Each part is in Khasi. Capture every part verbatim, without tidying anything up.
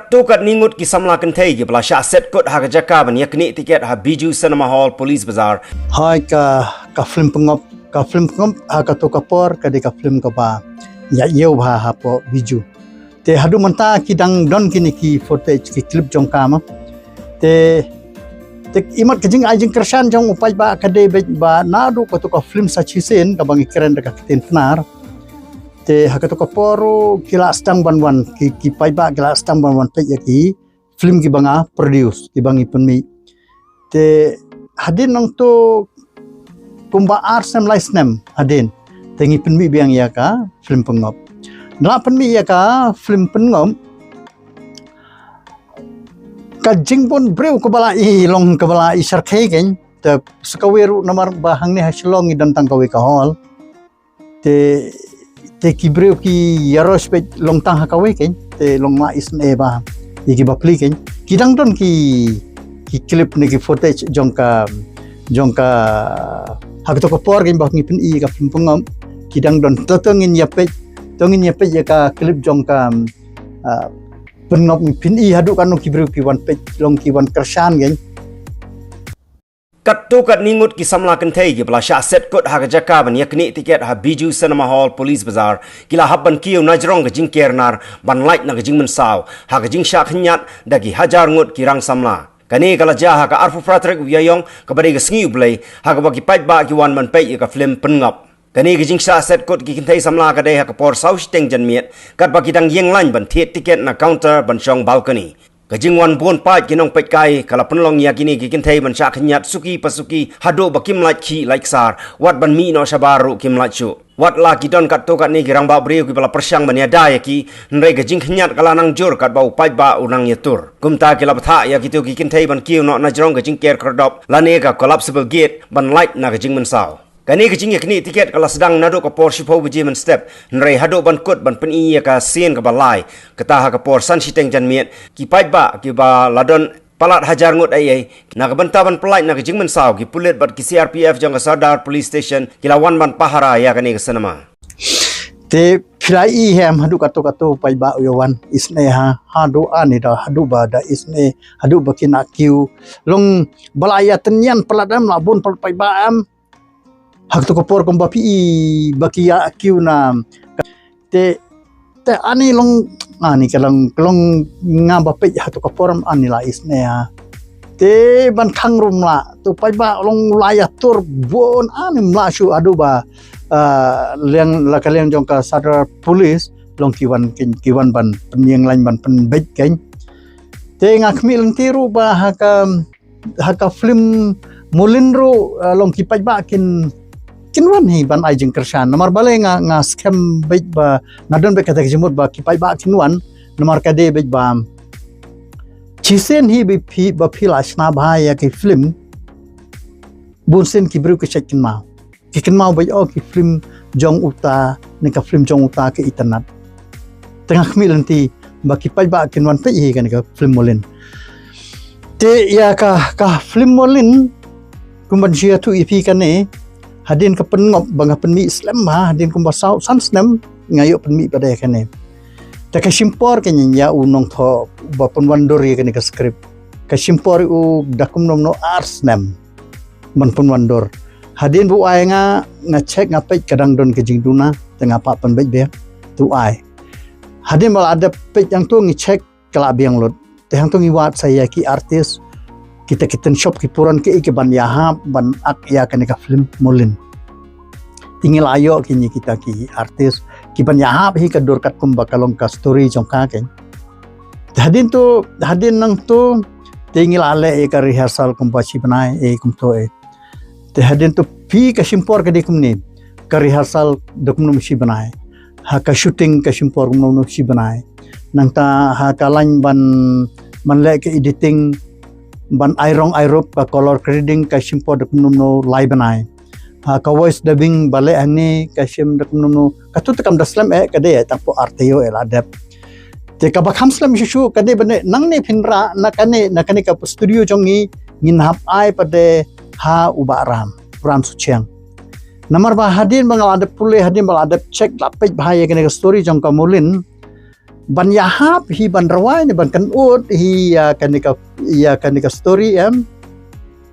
Katto katne ngut ki samla kynthei kiba la shah set kut ha ka jaka ban ïa knieh tiket ha Bijou Cinema Hall, Police Bazar. Hai ka, ka film Pynngop, ka film Pynngop ha kato ka por ka dei ka film kaba ïa ïew bha hapoh Bijou. Te haduh mynta ki dang don kine ki footage, ki clip jong ka ma. Te, te imat ka jingai jingkyrshan jong u paidbah ka dei beit ba naduh kato ka film sa shisien kaba ngi kren da ka ktien Pnar. Te ha kato ka por ruh ki la sdang ban wan, ki, ki paidbah ki la sdang ban wan peit ïa ki film kiba nga produce, kiba ngi pynmih. Te hadien nangto kumba ar snem lai snem hadien, te ngi pynmih biang ïa ka film Pynngop. Da la pynmih ïa ka film Pynngop, ka jingbun briew kaba la i long, kaba la i shyrkhei kein. Te sa kawei ruh namar ba hangne ha Shillong ngi don tang kawei ka hall. Te, te ki briew ki ïaroh beit long tang ha kawei kein, te long la isynei bha ïa kiba pli kein. Ki dang don ki, ki clip ne ki footage jong ka, jong ka, ha kato ka por kein ba ngi pyni ka film Pynngop. Ki dang don, to, to ngin ïa peit, to ngin ïa peit ïa ka clip jong ka, ah, Pynngop, ngi pyni haduh katno ki briew ki wan peit, long ki wan kyrshan kein. Katto katne ngut ki samla kynthei kiba la shah set kut ha ka jaka ban ïa knieh tiket ha Bijou Cinema Hall, Police Bazar, ki la hap ban kiew najrong ka jingker nar ban lait na ka jingmynsaw ha ka jingshah khynñiat da ki hajar ngut ki rang samla. Kane ka la jia ha ka arphew phra tarik u Ïaïong kaba dei ka sngi U Blei, ha kaba ki paidbah ki wan ban peit ïa ka film Pynngop. Kane ka jingshah set kut ki kynthei samla ka dei ha ka por saw shiteng janmiet, katba ki dang ïeng lain ban thied tiket na counter ban shong balcony. Ka jingwan bun paid ki nongpeitkai ka la pynlong ïa kine ki kynthei ban shah khynñiat suki pa suki haduh ba kim lait khih lait ksar, wat ban mih noh shabar ruh kim lait shuh. Wat la ki don katto katne ki rangbah briew kiba la pyrshang ban ïada ïa ki, hynrei ka jingkhynñiat ka la nang jur katba u paidbah u nang ïatur. Kumta ki la bthah ïa kito ki kynthei ban kiew noh najrong ka jingker khyrdop lane ka collapsible gate ban lait na ka jingmynsaw. Kane ka jingïa knieh tiket ka la sdang naduh ka por shiphew baje mynstep, hynrei haduh ban kut ban pyni ïa ka sien kaba lai, kata ha ka por san shiteng janmiet, ki paidbah kiba la don palat hajar ngut ei ei, na ka bynta ban pyllait na ka jingmynsaw, ki pulit bad ki C R P F jong ka Sadar Police Station ki la wan ban pahara ïa kane ka cinema. Te phi la i hem haduh kato kato paidbah u ïa wan isynei ha, haduh ani da, haduh ba da isynei, haduh ba ki na kiew. Long ba la ïa tynñian palat em, la bun palat paidbah em. Ha kato ka por kumba phi i ba ki ïa kiew na. Te, te ani long, ani ka long, ka long nga ba peit ha kato ka por em ani la isynei ha. Te ban khang ruh ym lah, to paidbah long la ïa tur bun ani ym lah shuh haduh ba, ah, liang, la ka liang jong ka Sadar Police long ki wan, ki, ki wan ban pynïeng lain ban pynbeit kein. Te nga khmih lynti ruh ba ha ka, ha ka film Molin ruh, ah, long ki paidbah kin, kin wan hi ban ai jingkyrshan. Namar balei nga, nga skhem beit ba, nga don beit kata ka jingmut ba ki paidbah kin wan. Namar ka dei beit ba shisien hi ba phi, ba phi la shna bha ïa ki film, bun sien ki briew ki shait kynmaw. Ki kynmaw beit, oh, ki film jong uta, ne ka film jong uta ka itynnad. Te nga khmih lynti ba ki paidbah kin wan peit hi kane ka film Molin. Te ïa ka, ka film Molin, kumban shu ïathuh ïa phi kane, hadien ka Pynngop ba nga pynmih slem bha, hadien kumba saw san snem nga ïoh pynmih pat ïa kane. Te ka shim por ka ngin ïa u nongthoh ba pynwandur ïa kane ka script. Ka shim por u da kumno kumno ar snem ban pynwandur. Hadien ba u ai nga, nga check, nga peit ka dang don ka jingduna, te nga pah pynbeit biang, te u ai. Hadien ba la dep peit hangto ngi check ka la biang lut. Te hangto ngi wad sa ïa ki artist, kita ki tynshop ki puron kiei ki ban ïahap ban act ïa kane ka film Molin. Te ngi la ïoh kine kita ki artist ki ban ïahap hi ka dur katkum ba ka long ka story jong ka kein. Te hadien to, hadien nangto, te ngi la leh ïa ka rehearsal kumba shi bnai, eh, kumto, eh. Te hadien to phi ka shim por ka dei kumne, ka rehearsal da kumno shi bnai. Ha ka shooting ka shim por kumno shi bnai. Nangta ha ka lain ban, ban leh ka editing, ban ai rong ai rup, ka color grading ka shim por da kumno lai bnai. Ha ka voice dubbing ba leh hangne ka shim da kumno kumno. Kato te kam da slem eh, ka dei eh tang po ar taïew eh la dep. Te kaba kham slem shuh shuh ka dei ba ne nangne phin rah na kane, na kane ka studio jong ngi, ngin hap ai pat de ha u Bah Ram, Ram Suchiang. Namar ba hadien ba nga la dep pule, hadien ba la dep check, la peit bha ïa kane ka story jong ka Molin. ban ïahap hi ban rwai ne ban kynnoh hi ïa kane ka, ïa kane ka story em.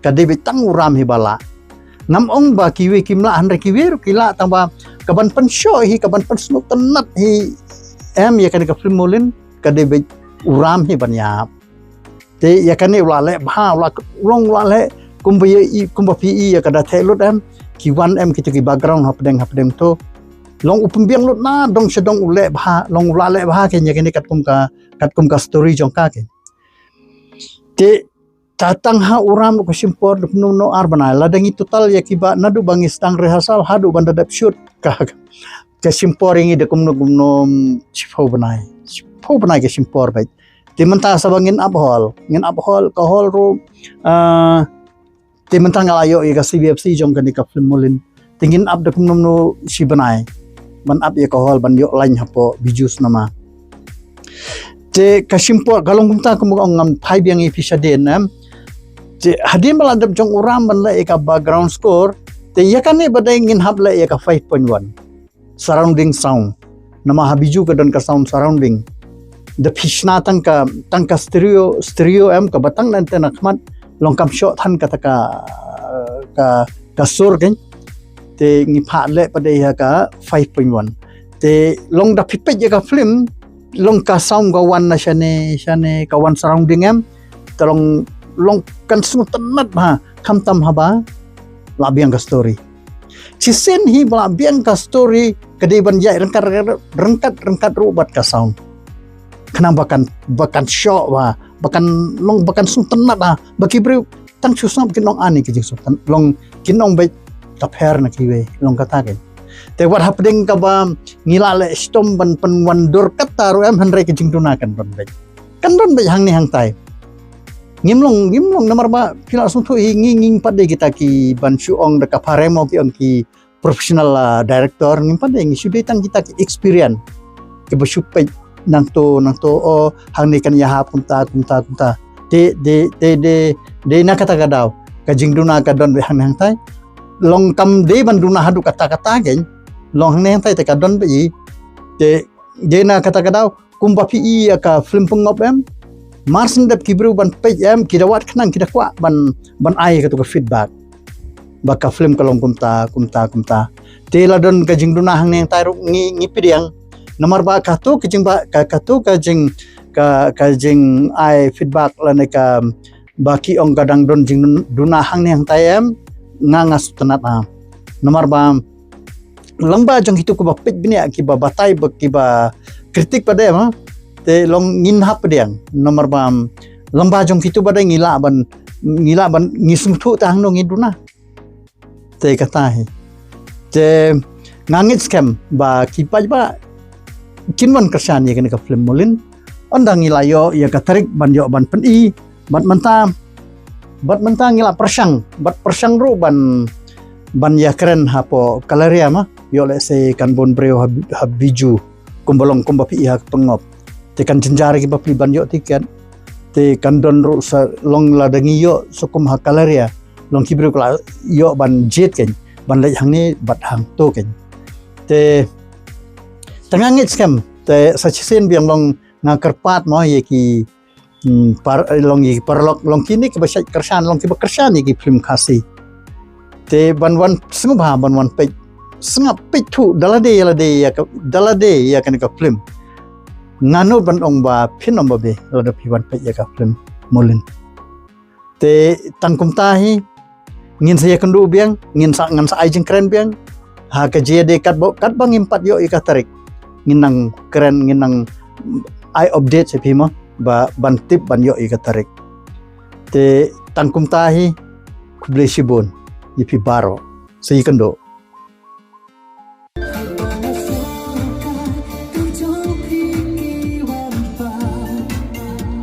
Ka dei beit tang u Ram hi ba lah. Ngam ong ba kiwei kim lah, hynrei kiwei ruh ki lah, tang ba ka ban pynshoh hi, ka ban pynsngewtynnat hi em ïa kane ka film Mulin, ka dei beit u Ram hi ban ïahap. Te ïa kane u la leh bha, u la long, u la leh kumba ïa i, kumba phi i ïa ka da theh lut em. Ki wan em kito ki background hapdeng, hapdeng to. Long u pynbiang lut na dong sha dong, u leh bha, long u la leh bha ke ïa kane katkum ka, katkum ka story jong ka ke. Te ta tang ha u Ram ruh ka shim por da kumno kumno ar bnai. Lada ngi total ïa kiba naduh ba ngi sdang rehearsal haduh ban da dep shoot ka, ka shim por ïa ngi da kumno kumno, mm, shiphew bnai. Shiphew bnai ka shim por beit. Te mynta sa ba ngin ap hall, ngin ap hall, ka hall ruh, ah, te mynta nga la ïoh ïa ka C B F C jong kane ka film Mulin. Te ngin ap da kumno kumno shi bnai ban ap ïa ka hall ban ïoh line hapoh Bijou Cinema. Te ka shim por, ka long kumta, kumba ong, ngam phai biang ïa phi shadien em. Te hadien ba la dep jong u Ram ban leh ïa ka background score, te ïa kane ba dei ngin hap leh ïa ka five point one surrounding sound. Namar ha Bijou ka don ka sound surrounding. Da phi shna tang ka, tang ka stereo, stereo em, kaba tang na antenna khmat, long kam shoh than kata ka, ka, ka sur kein. Te ngi phah leh pat ïa ka five point one. Te long da phi peit ïa ka film, long ka sound ka wan na shane shane, ka wan surrounding em. Te long, long kan sngewtynnat bha, khamtam haba la biang ka story. Shisien hi ba la biang ka story, ka dei ban ïaid ryngkat, ryngkat, ryngkat ruh bad ka sound. Khnang ba kan, ba kan shoh bha, ba kan long, ba kan sngewtynnat bha, ba ki briew tang shu sngap kin ong ani ki jingsngewtynnat, long kin ong beit ka pher na kiwei, long kata kein. Te wat hapdeng kaba ngi la leh shitom ban pynwandur kata ruh em, hynrei ka jingduna kan don beit. Kan don beit hangne hangtai. Ngim long, ngim long, namar ba phi la sngewthuh hi, ngi, ngim pat dei kita ki ban shu ong da ka pharem, ki ong ki professional, ah, director, ngim pat dei, ngi shu dei tang kita ki experience. Kiba shu peit nangto nangto, oh, hangne kan ïahap kumta kumta kumta. Te, te, te, dei na kata ka daw ka jingduna ka don beit hangne hangtai. Long kam dei ban duna haduh katta katta kein. Long hangne hangtai te ka don beit hi. Te dei na kata ka daw, kumba phi i ïa ka film Pynngop em, mar shen dep ki briew ban peit em, ki da wad khnang, ki da kwah ban, ban ai katu ka feedback ba ka film ka long kumta kumta kumta. Te la don ka jingduna hangne hangtai ruh ngi, ngi pdiang. Namar ba katu ka jing ba, ka, katu ka jing, ka, ka jingai feedback lane ka ba ki ong ka dang don jingduna hangne hangtai em, nga, nga sngewtynnat ha. Namar ba lyngba jong kitu kiba peit bniah, kiba batai, ba kiba kritik pat em, te long ngin hap pdiang. Namar ba lyngba jong kitu pat ngi lah ban, ngi lah ban, ngi sngewthuh te hangno ngi duna. Te kata hi. Te nga ngeit skhem ba ki paidbah kin wan kyrshan ïa kane ka film Mulin. Ynda ngi la ïoh ïa ka tarik ban ïoh ban pyni. Bad mynta, bad mynta ngi la pyrshang, bad pyrshang ruh ban, ban ïakren hapoh Galleria ma, ïoh lehse kan bun briew ha, ha Bijou, kumba long kumba phi i ha Pynngop. Te kan jynjar ki bapli ban ïoh tiket. Te kan don ruh sa long lada ngi ïoh sa kum ha Galleria, long ki briew ki la ïoh ban jied kein, ban leit hangne bad hangto kein. Te, te nga ngeit skhem, te sa shisien biang long nga kyrpad mo ïa ki Hmm, par, long ïa ki paralok, long kine kiba shait kyrshan, long kiba kyrshan ïa ki film Khasi. Te ban wan sngewbha ban wan peit, sngap peit thuh da lade ïa lade ïa ka, da lade ïa kane ka film. Nga nud ban ong ba phin ym babe lada phi wan peit ïa ka film Mulin. Te tang kumta hi, ngin sa ïakynduh biang, ngin sa, ngan sa ai jingkren biang ha ka jingïadei katba, katba ngim pat ïoh ïa ka tarik. Ngin nang kren, ngin nang ai update sha phi mo, ba ban tip ban ïoh ïa ka tarik. Te tang kumta hi, khublei shibun ïa phi baroh. Sa ïakynduh.